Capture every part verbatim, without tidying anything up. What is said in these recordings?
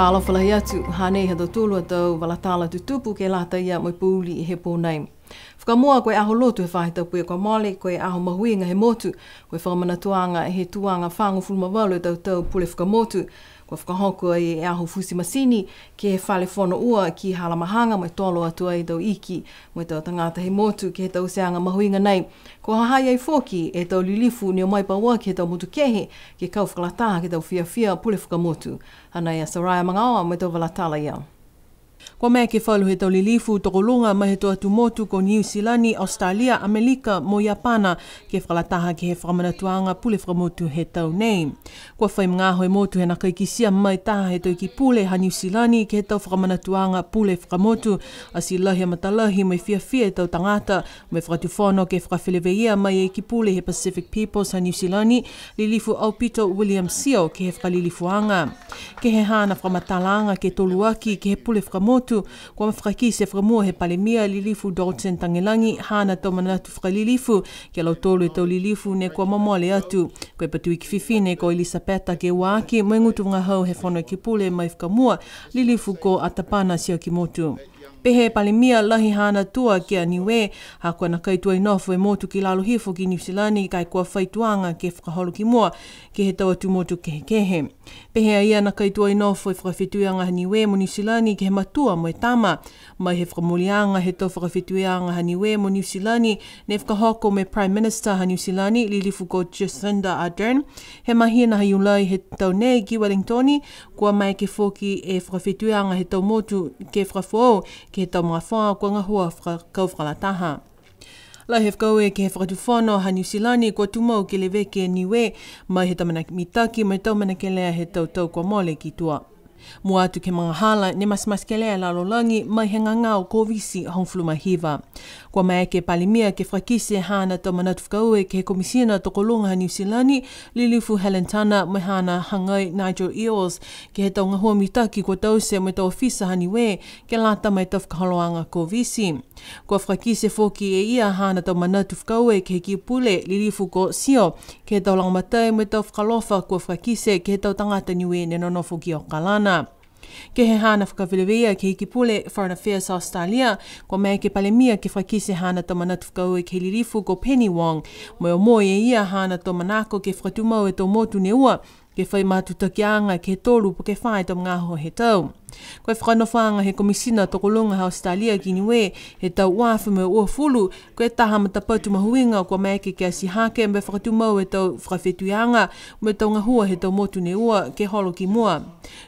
Alofa lahi atu, hanei ha tautolu a tau vala tala tutupu ke lata ia mo e pouli he pō nei. Fakamua, ko e aho Lotu he faahi tapu kua mole, ko e aho mahuiga he motu, ko e fakamanatuaga he tuaga fagofulu ma valu e tau tau pule fakamotu. Kua fakahoko ai e aho futi matini ke he fale fono ua ki Halamahaga, mo e tolo atu ai tau iki mo e tau tagata he motu ke he tauteaga mahuiga nei. Kua ha ha i ai foki e tau lilifu ne o mai pauaki he tau motu kehe ke kau fakalataha ke he tau fiafia pule fakamotu. Hanei a Soraya Magaoa mo e tau vala tala ia. Kua maeke falu he tau lilifu tokoluga mai he tau atu motu ko Niu Silani, Australia, Amelika mo Iapana ke fakalataha ke he fakamanatuaga pule fakamotu he tau nei. Kua fai magaaho e motu he nākai kitia mai taha he tau iki pule ha Niu Silani ke he tau fakamanatuaga pule fakamotu. Ati lahi a matalahi mo e fiafia e tau tagata mo e fakatufono ke fakafeleveia mai e iki pule he Pacific Peoples ha Niu Silani, Lilifu Aupito William Sio, ke he fakalilifuaga. Ke he haana fakamatalaaga ke toluaki ke he pule fakamotu, kua fakakite fakamua he Palemia, Lilifu Dalton Tagelagi, haana tau manatu fakalilifu ki a lautolu e tau lilifu ne kua momole atu. Ko e Patuiki Fifine ko Elisapeta Keuaaki, mo e gutu vagahau he Fono Ekepule mai fakamua, Lilifu ko Atapana Siakimotu. Pehē e Palemia, lahi haana tua ki a Niue, ha kua nākai tuai nofo e motu ki lalo hifo ki Niu Silani, ka e kua fai tuaga ke fakaholo ki mua ke he tau atu motu kehekehe. Pehē a ia, nākai tuai nofo e fakafetuiaga ha Niue mo Niu Silani ke he matua mo e tama. Mai he fakamooliaga he tau fakafetuiaga ha Niue mo Niu Silani ne fakahoko mo e Prime Minister ha Niu Silani, Lilifu ko Jacinda Ardern, he mahina ha Iulai he tau nei ki Wellington, kua maeke foki e fakafetuiaga he tau motu ke fakafoou ke he tau magafaoa kua gahua faka-, kau fakalataha. Lahi e fakaaue ke he Fakatufono ha Niu Silani kua tumau ke leveki e Niue mai he tau mena mitaki mo e tau mena kelea he tau tau kua mole ki tua. Mua atu ke he magahala ne matematekelea e lalolagi mai he gagao Koviti hogofulu ma hiva. Kua maeke e Palemia ke fakakite haana tau manatu fakaaue ke he Komisina Tokoluga ha Niu Silani, Lilifu Helen Tunnah, mo e haana hagai Nigel Eales, ke he tau gahua mitaki kua taute mo e tau ofisa ha Niue ke lata mo e tau fakaholoaga Koviti. Kua fakakite foki e ia haana tau manatu fakaaue ke he iki pule, Lilifu ko Sio, ke he tau lagomatai mo e tau fakaalofa kua fakakite ke he tau tagata Niue ne nonofo ki Okalana. Ke he haana fakafeleveia ke he iki pule Foreign Affairs Australia, kua maeke e Palemia ke fakakite haana tau manatu fakaaue ke he Lilifu ko Penny Wong, mo e omoi e ia haana tau manako ke fakatumau e tau motu ne ua, ke fai matutakiaga ke he tolu po ke fā e tau magaaho he tau. Ko e fakanofoaga he Komisina Tokoluga ha Australia ki Niue he tau ua afe mo e uafulu, ko e taha matapatu mahuiga kua maeke ke ati hake mo e fakatumau e tau fakafetuiaga mo e tau gahua he tau motu ne ua ke holo ki mua.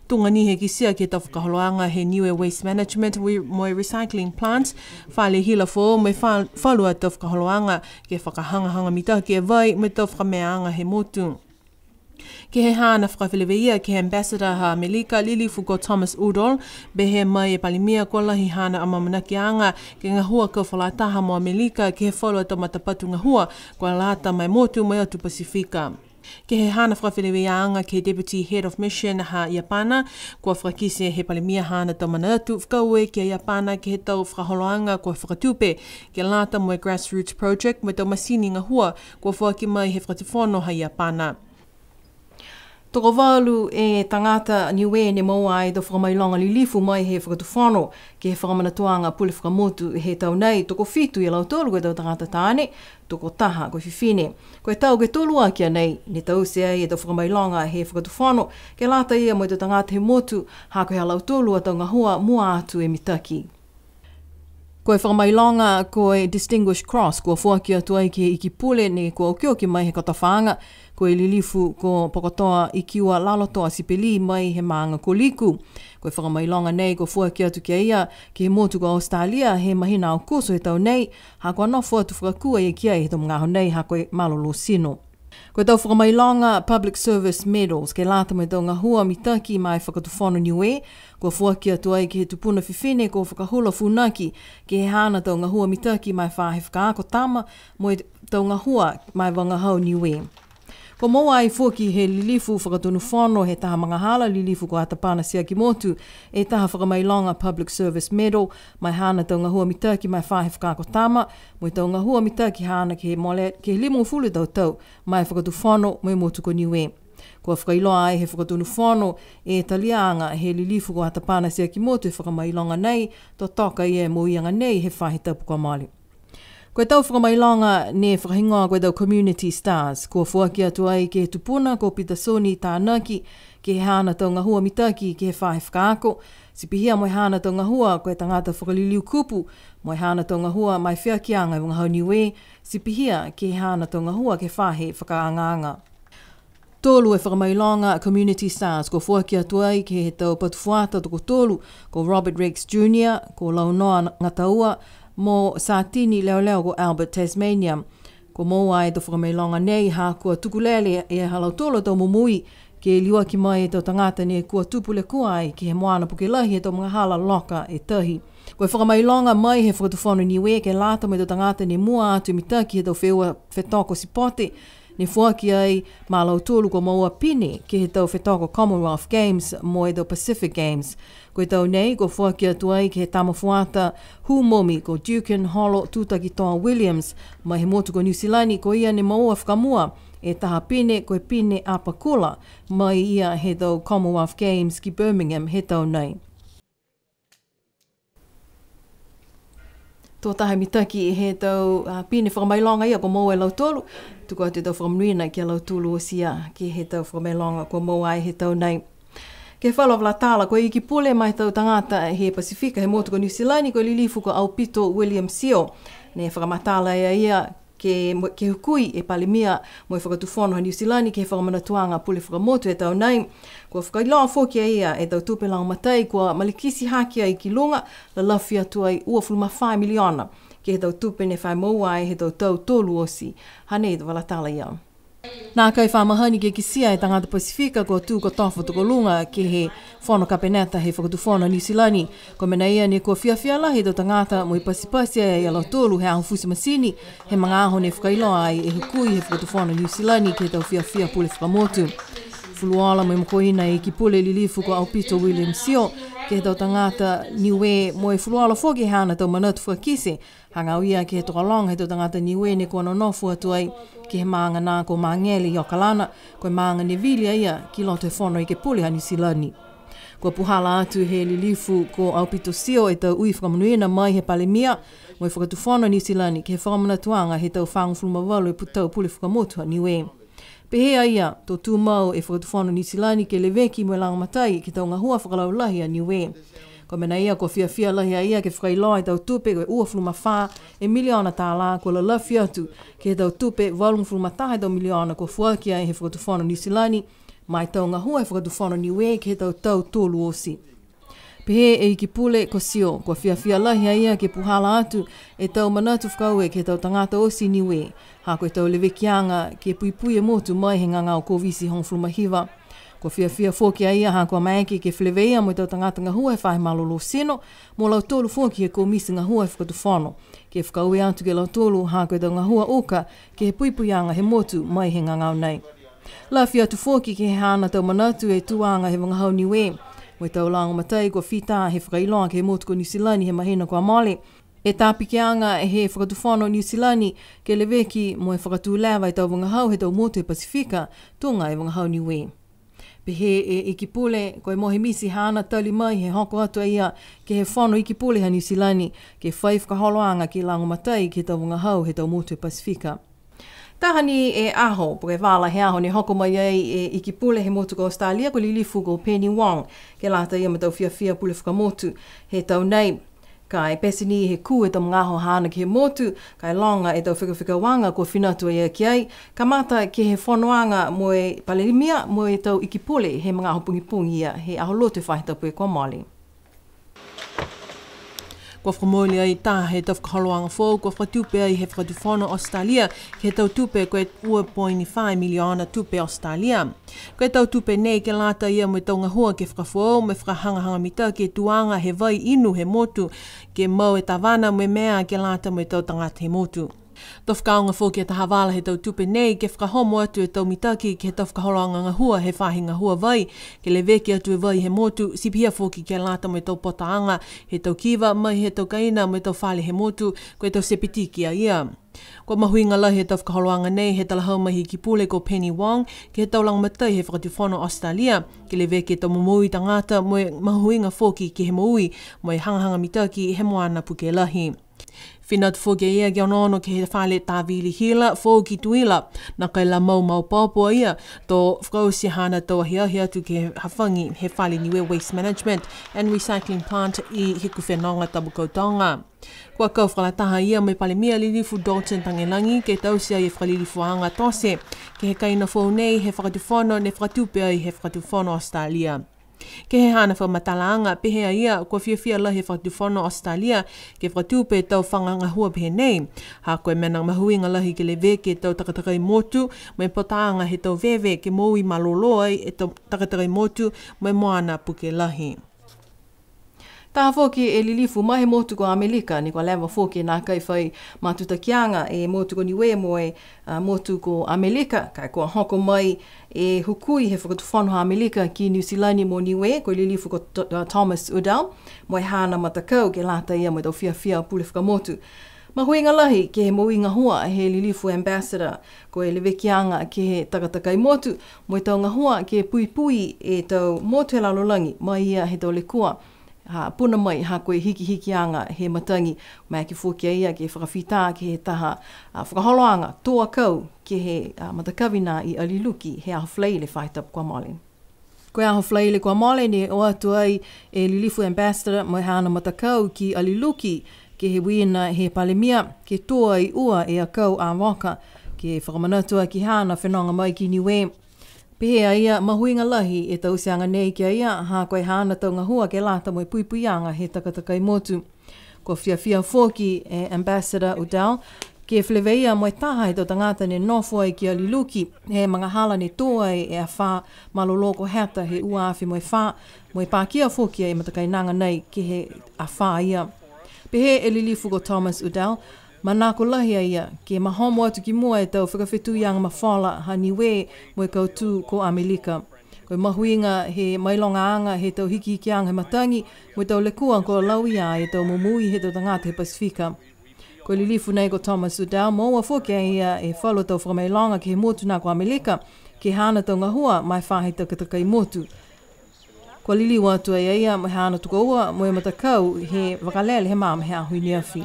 Tuga ni he kitia ke he tau fakaholoaga he Niue Waste Management Re-, mo e Recycling Plant, fale hila foou mo e fa-, falu a tau fakaholoaga ke fakahagahaga mitaki e vai mo e tau fakameaaga he motu. Ke he haana fakafeleveia ke he Ambassador ha Amelika, Lilifu ko Thomas Udall, pehē mai e Palemia kua lahi haana amaamanakiaga ke gahua kau fakalataha mo Amelika ke he falu a tau matapatu gahua kua lata mo e motu mo e atu Pasifika. Ke he haana fakafeleveiaaga ke he Deputy Head of Mission ha Iapana, kua fakakite he Palemia haana tau manatu fakaaue ki a Iapana ke he tau fakaholoaga kua fakatupe ke lata mo e Grassroots Project mo e tau masini gahua kua foaki mai he Fakatufono ha Iapana. Tokovalu e tagata Niue ne moua ai e tau fakamailoga lilifu mai he Fakatufono ke he fakamanatuaga pule fakamotu he tau nei, tokofitu ia lautolu ko e tau tagata taane, tokotaha ko e fifine. Ko e tau ke toluaki a nei, ne taute ai e tau fakamailoga he Fakatufono ke lata ia mo e tau tagata he motu, ha ko e ha lautolu a tau gahua mua atu e mitaki. Ko e fakamailoga ko e Distinguished Cross kua foaki atu ai ke he Iki Pule ne kua okioki mai he kotofaaga, ko e Lilifu ko Pokotoa Ikiua Lalotoa Sipeli mai he maaga ko Liku. Ko e fakamailoga nei kua foaki atu ki a ia ke he motu ko Australia he mahina Aokuso he tau nei, ha kua nofo atu fakakū a ia ki ai he tau magaaho nei ha ko e malolō tino. Ko e tau fakamailoga Public Service Medals ke lata mo e tau gahua mitaki ma e Fakatufono Niue, kua foaki atu ai ke he tupuna fifine ko Fakahula Funaki, ke he haana tau gahua mitaki ma e faahi fakaako tama mo e tau gahua ma e vagahau Niue. Kua moua ai foki he Lilifu Fakatonu Fono he taha magahala, Lilifu ko Atapana Siakimotu, e taha fakamailoga Public Service Medal, ma e haana tau gahua mitaki ma e faahi fakaako tama, mo e tau gahua mitaki haana ke he mole, ke he limagofulu tau tau, ma e Fakatufono mo e motu ko Niue. Kua fakailoa ai he Fakatonu Fono e taliaga he lilifu ko Atapana Siakimotu e fakamailoga nei, to toka ia e moiaga nei he faahi tapu kua mole. Ko e tau fakamailoga ne fakahigoa ko e tau Community Stars, kua foaki atu ai ke he tupuna ko Pitasoni Tanaki, ke he haana tau gahua mitaki ke he faahi fakaako, ti pihia mo e haana tau gahua ko e tagata fakaliliu kupu, mo e haana tau gahua ma e feakiaga he vagahau Niue, ti pihia ke he haana tau gahua ke he faahi fakaagaaga. Tolu e fakamailoga Community Stars kua foaki atu ai ke he tau patu fuata tokotolu, ko Robert Rex Junior, ko Launoa Gataua, mo Satini Leoleo ko Albert Tasmania. Kua moua e tau fakamailoga nei ha kua tuku lele e ha lautolu a tau momoui, ke liuaki mai e tau tagata ne kua tupu lekua ai ke he moana puke lahi he tau magahala loka e tahi. Ko e fakamailoga mai he Fakatufono Niue ke lata mo e tau tagata ne mua atu mitaki he tau feua fetoko sipote, ne foaki ai ma lautolu kua moua pine ke he tau fetoko Commonwealth Games mo e tau Pacific Games. Ko e tau nei, kua foaki atu ai ke he tama fuata hū momi ko Dukin Holo Tutakitoa Williams, mai he motu ko Niu Silani, ko ia ne moua fakamua e taha pine, ko e pine apa kula, mai ia he tau Commonwealth Games ki Birmingham he tau nei. Tō taha mitaki he tau, a, pine fakamailoga ia kua moua e lautolu, tuku atu e tau fakamonuina ki a lautolu oti ia, ke he tau fakamailoga kua moua ai he tau nei. Ke he falu a vala tala, ko e Iki Pule ma e tau tagata he Pasifika he motu ko Niu Silani, ko e lilifu ko Aupito William Sio, ne fakamatala e ia ke, mo-, ke hukui e Palemia mo e Fakatufono ha Niu Silani ke he fakamanatuaga pule fakamotu he tau nei. Kua fakailoa foki e ia e tau tupe lagomatai kua malikiti hake ai ki luga, lalafi atu ai uafulu ma fā miliona, ke he tau tupe ne fa moua ai he tau tau tolu oti. Hanei e tau vala tala ia. Nākai fa mahani ke kitia e tagata Pasifika kua tū kotofa tokoluga ke he fono kapeneta he Fakatufono Niu Silani. Ko e mena ia ne kua fiafia lahi e tau tagata mo e pasipasi ai a lautolu he aho futi matini, he magaaho ne fakailoa ai e hukui he Fakatufono Niu Silani ke he tau fiafia pule fakamotu. Fuluola mo e mokoina e Iki Pule lilifu ko Aupito William Sio ke he tau tagata Niue, mo e fuluola foki he haana tau manatu fakakite, hagaao ia ke he tokologa he tau tagata Niue ne kua nonofo atu ai ke he maaga nā ko Magele i Okalana, ko e maaga ne vili a ia ki loto he Fono Ekepule ha Niu Silani. Kua puhala atu he lilifu ko Aupito Sio e tau ui fakamonuina mai he Palemia mo e Fakatufono Niu Silani ke he fakamanatuaga he tau fagofulu ma valu e pu-, tau pule fakamotu ha Niue. Pehē a ia, to tumau e Fakatufono Niu Silani ke leveki mo e lagomatai ke he tau gahua fakalaulahi a Niue. Ko e mena ia, kua fiafia lahi a ia ke fakailoa e tau tupe ko e uafulu ma fā e miliona tālā kua lalafi atu ke he tau tupe valugofulu ma taha e tau miliona kua foaki ai he Fakatufono Niu Silani, ma e tau gahua he Fakatufono Niue ke he tau tau tolu oti. Pehē e Iki Pule ko Sio, kua fiafia lahi a ia ke puhala atu e tau manatu fakaaue ke he tau tagata oti Niue, ha ko e tau levekiaga ke puipui e motu mai he gagao Koviti hogofulu ma hiva. Kua fiafia foki a ia ha kua maeke ke feleveia mo e tau tagata gahua he faahi malolō tino, mo lautolu foki he komiti gahua he Fakatufono, ke fakaaue atu ki a lautolu ha ko e tau gahua uka ke he puipuiaga he motu mai he gagao nei. Lafi atu foki ke he haana tau manatu e tuaga he vagahau Niue. Mo e tau lagomatai kua fita he fakailoa ke he motu ko Niu Silani he mahina kua mole, e tapikiaga he Fakatufono Niu Silani ke leveki mo e fakatū leva e tau vagahau he tau motu he Pasifika, tuga e vagahau Niue. Pehē e Iki Pule, ko e mohe miti haana tali mai he hoko atu a ia ke he Fono Iki Pule ha Niu Silani, ke fai fakaholoaga ke lagomatai ke he tau vagahau he tau motu he Pasifika. Taha ni e aho, po ke vala he aho ne hoko mai ai e Iki Pule he motu ko Australia, ko e lilifu ko Penny Wong, ke lata ia mo e tau fiafia pule fakamotu he tau nei. Ka e pete ni he kū e tau magaaho haana ke he motu, ka e loga e tau fekafekauaga kua fina atu a ia ki ai, kamata ke he fonoaga mo e Palemia mo e tau Iki Pule he magaaho pogipogi ia he Aho Lotu he faahi tapu kua mole. Kua fakamooli ai taha he tau fakaholoaga foou kua fakatupe ai he Fakatufono Australia ke he tau tupe ko e ua poini fā miliona tupe Australia. Ko e tau tupe nei ke lata ia mo e tau gahua ke fakafoou mo e fakahagahaga mitaki e tuaga he vai inu he motu, ke mau e tavana mo e mea ke lata mo e tau tagata he motu. To fakaaoga foki e taha vala he tau tupe nei ke fakahomo atu e tau mitaki ke he tau fakaholoaga gahua he faahi gahua vai, ke leveki atu e vai he motu, ti pihia foki ke lata mo e tau potaaga he tau kiva mai he tau kaina mo e tau fale he motu, ko e tau sepitiki a ia. Kua mahuiga lahi e tau fakaholoaga nei he talahau mai he Iki Pule ko Penny Wong, ke he tau lagomatai he Fakatufono Australia, ke leveki e tau momoui tagata mo e mahuiga foki ke he moui, mo e hagahaga mitaki he moana puke lahi. Fina atu foki a ia ke onoono ke he fale tāvili hila foou ki Tuila, nākai la mau maopoopo a ia, to fakaoti haana tau ahiahi atu ke he hafagi he fale Niue Waste Management and Recycling Plant i Hikufenoga, Tamakautoga. Kua kau fakalataha a ia mo e Palemia Lilifu Dalton Tagelagi ke taute ai e fakalilifuaga tote ke he kaina foou nei he Fakatufono ne fakatupe ai he Fakatufono Australia. Ke he haana fakamatalaaga, pehē a ia, kua fiafia lahi e Fakatufono Australia ke fakatupe e tau faga gahua pehē nei. Ha ko e mena mahuiga lahi ke leveki e tau takatakai motu, mo e potaaga he tau veve ke moui malolō ai e tau takatakai motu, mo e moana puke lahi. Taha foki e lilifu mai he motu ko Amelika, ne kua leva foki e nākai fai matutakiaga e motu ko Niue mo e, a, motu ko Amelika, ka e kua hoko mai e hukui he Fakatufono ha Amelika ki Niu Silani mo Niue, ko e lilifu ko T-, a, Thomas Udall, mo e haana matakau ke lata ia mo e tau fiafia pule fakamotu. Mahuiga lahi ke he moui gahua he lilifu ambassador, ko e levekiaga ke he takatakai motu, mo e tau gahua ke puipui e tau motu he lalolagi, mai ia he tau lekua, ha, puna mai ha ko e hikihikiaga he matagi, maeke foki a ia ke fakafita ke he taha, a, fakaholoaga tō akau ke he, a, matakavi nā i Aliluki he aho Falaile faahi tapu kua mole. Ko e aho Falaile kua mole ne o atu ai e Lilifu Ambassador mo e haana matakau ki Aliluki, ke he uiina he Palemia, ke tō ai ua e akau a Voka, ke fakamanatu aki haana fenoga mai ki Niue. Pehē a ia, mahuiga lahi e tauteaga nei ki a ia, ha ko e haana tau gahua ke lata mo e puipuiaga he takatakai motu. Kua fiafia foki e Ambassador Udall, ke feleveia mo e taha he tau tagata ne nofo ai ki Aliluki, he magahala ne tō ai e afā malolō ko Heta he ua afe mo e fā, mo e pakia foki e matakainaga nei ke he afā ia. Pehē e Lilifu ko Thomas Udall, manako lahi a ia, ke mahomo atu ki mua e tau fakafetuiaga mafola ha Niue mo e kautū ko Amelika. Ko e mahuiga he mailogaaga he tau hikihikiaga he matagi, mo e tau lekua kua lauia e tau momoui he tau tagata he Pasifika. Ko e lilifu nei ko Thomas Udall, moua foki e ia e falu tau fakamailoga ke he motu nā ko Amelika, ke he haana tau gahua ma e faahi takatakai motu. Kua liliu atu ai a ia mo e haana tokoua mo e matakau he vakalele he magaaho he aho i ne afi.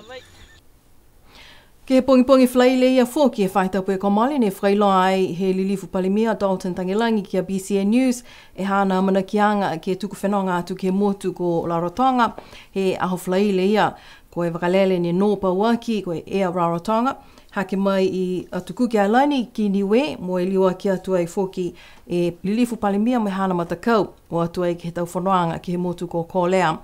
Ke he pogipogi Falaile ia foki he faahi tapu kua mole ne fakailoa ai he Lilifu Palemia Dalton Tagelagi ki a B C N News e haana amanakiaga ke tuku fenoga atu ke he motu ko Rarotonga he aho Falaile ia. Ko e vakalele ne nō pauaki, ko e Air Rarotonga, hake mai i Atu Kuki Ailani ki Niue, mo e liuaki atu ai foki e Lilifu Palemia mo e haana matakau, o atu ai ke he tau fonoaga ke he motu ko Kolea.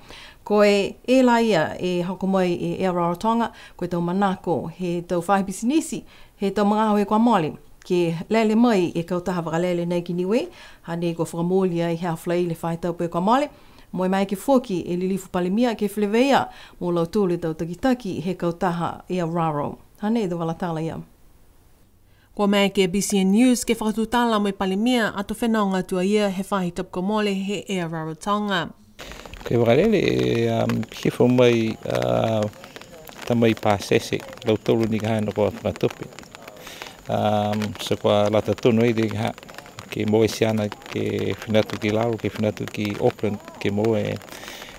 Ko e, e la ia e hoko mai e Air Rarotonga, ko e tau manako he tau faahi pisinisi, he tau magaaho kua mole, ke lele mai e kautaha vakalele nei ki Niue, hanei kua fakamooli ai he aho Falaile faahi tapu kua mole, mo e maeke foki e Lilifu Palemia ke feleveia mo lautolu e tau takitaki he kautaha Air Raro. Hanei e tau vala tala ia. Kua maeke e B C N News ke fakatutala mo e Palemia ato fenoga atu a ia he faahi tapu kua mole he Air Rarotonga. Ko e vakalele, e, um, hifo mai, uh, tamai pasese, lautolu ni ka hana kua fakatupe. Um, so kua lata tonu ai te ka, ke moua e siana ke fina atu ki lalo, ke fina atu ki Auckland, ke moua e,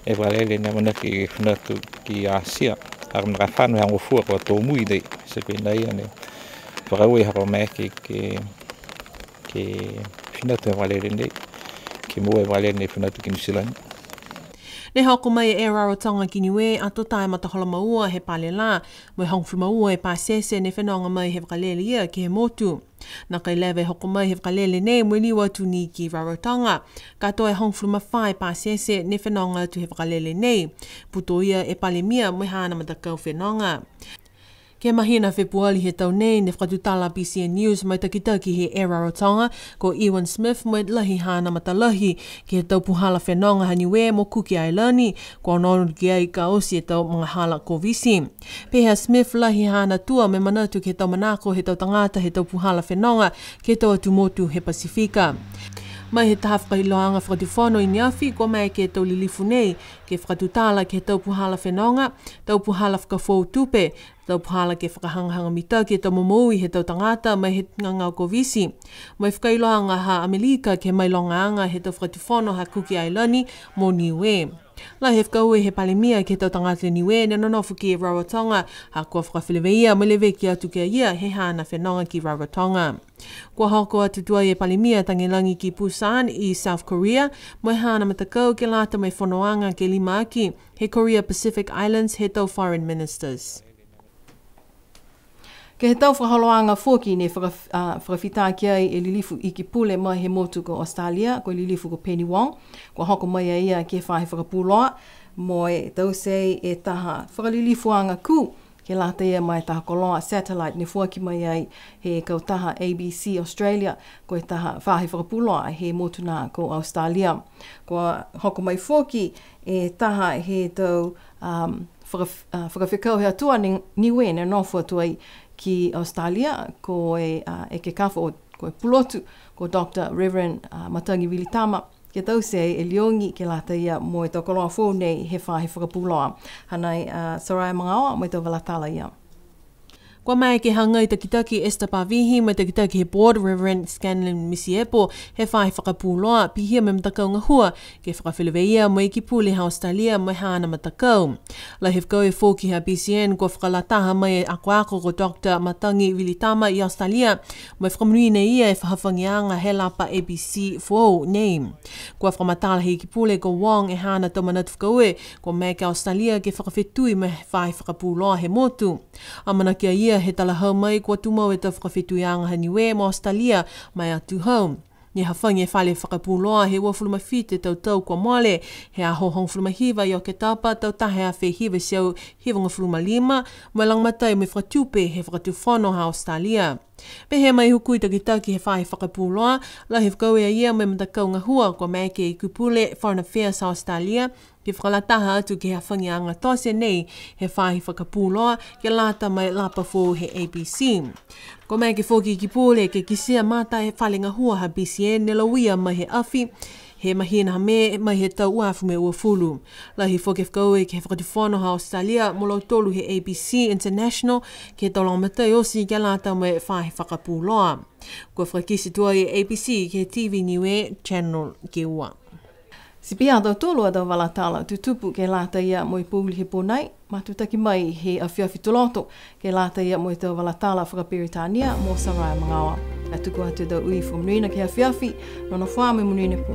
e vakalele ne amanaki ke fina atu ki Asia. Ae ko e mena ka fano he aho Gofua kua tō mui nei, so ko e mena ia ne fakaaue ha kua maeke ke, ke fina atu he vakalele nei, ke moua e vakalele ne fina atu ki Niu Silani. Ne hoko mai e Air Rarotonga ki Niue, ato tā e matahola ma ua he pale lā, mo e hogofulu ma ua e pasese ne fenoga mai he vakalele ia ke he motu. Nākai leva e hoko mai he vakalele nei mo e liu atu ni ki Rarotonga. Ka to e hogofulu ma fā e pasese ne fenoga atu he vakalele nei. Putoia e Palemia mo e haana matakau fenoga. Ke he mahina Fepuali he tau nei, ne fakatutala BCN News mo e takitaki he Air Rarotonga, ko Ewan Smith, mo e lahi haana matalahi ke he tau puhala fenoga ha Niue mo Kuki Ailani, kua onoono ki ai ka oti e tau magahala Koviti. Pehē a Smith, lahi haana tua mo e manatu ke he tau manako he tau tagata he tau puhala fenoga ke he tau atu motu he Pasifika. Mai he taha fakailoaaga fakatufono i ne afi, kua maeke e tau lilifu nei ke fakatutala ke he tau puhala fenoga, tau puhala fakafoou tupe, tau puhala ke fakahagahaga mitaki e tau momoui he tau tagata mai he gagao Koviti. Mo e fakailoaaga ha Amelika ke he mailogaaga he tau fakatufono ha Kuki Ailani mo Niue. Lahi e fakaaue he Palemia ke he tau tagata Niue ne nonofo ki Rarotonga, ha kua fakafeleveia mo e leveki atu ki a ia he haana fenoga ki Rarotonga. Kua hoko atu tuai e Palemia Tagelagi ki Busan i South Korea, mo e haana matakau ke lata mo e fonoaga ke limaaki he Korea Pacific Islands he tau Foreign Ministers. Ke he tau fakaholoaga foki ne faka-, a, fakafita ki ai e lilifu iki pule mai he motu ko Australia, ko e lilifu ko Penny Wong, kua hoko mai a ia ke he faahi fakapuloa, mo e taute e taha fakalilifuaga kū, ke lata ia mo e taha koloa satellite ne foaki mai ai he kautaha A B C Australia, ko e taha faahi fakapuloa he motu nā ko Australia. Kua hoko mai foki e taha he tau, um, faka-, uh, fakafekau he Atua Ni-, Niue ne nofo atu ai ki Australia, ko e, uh, ekekafo, ko e pulotu, ko Doctor Reverend, uh, Matagi Vilitama, ke taute e liogi ke lata ia mo e tau koloa foou nei he faahi fakapuloa. Hanei a Soraya Magaoa mo e tau vala tala ia. Kua maeke he hagai takitaki Esther Pavihi mo e takitaki he board Reverend Scanlon Misiepo he faahi fakapuloa, pihia mo e matakau gahua ke fakafeleveia mo e iki pule ha Australia mo e haana matakau. Lahi e fakaaue foki ha BCN kua fakalataha mai e akoako ko Doctor Matagi Vilitama i Australia, mo e fakamonuina e ia e fahafagiaga he lapa A B C foou nei. Kua fakamatala he iki pule ko Wong e haana tau manatu fakaaue, kua maeke a Australia ke fakafetui mo e faahi fakapuloa he motu. Amanaki a ia he talahau mai kua tumau e tau fakafetuiaga ha Niue mo Australia ma e atuhau. Ne hafagi e fale fakapuloa he uafulu ma fitu e tau tau kua mole, he aho hogofulu ma hiva i Oketopa, tau taha e afe hiva e teau hivagofulu ma lima, mo e lagomatai mo e fakatupe he fakatufono ha Australia. Pehē mai e hukui takitaki he faahi fakapuloa, lahi e fakaaue a ia mo e matakau gahua, kua maeke e iki pule Foreign Affairs ha Australia ke fakalataha atu ke he hafagiaga tote nei he faahi fakapuloa ke lata mo e lapa foou he A B C. Kua maeke foki e iki pule ke kitia mata e fale gahua ha BCN ne lauia mai he afi he mahina ha Me mai he tau ua afe mo e uafulu. Lahi foki e fakaaue ke he fakatufono ha Australia mo lautolu he A B C International ke he tau lagomatai oti ke lata mo e faahi fakapuloa. Kua fakakite tuai e A B C ke he TV Niue Channel ke ua. Ti pihia ha tautolu a tau vala tala tutupu ke lata ia mo e pouli he pō nei, matutaki mai he afiafi Tuloto ke lata ia mo e tau vala tala fakaperitania mo Soraya Magaoa. Ka tuku atu e tau ui fakamonuina ke he afiafi, nonofo ā mo e monuina e pō.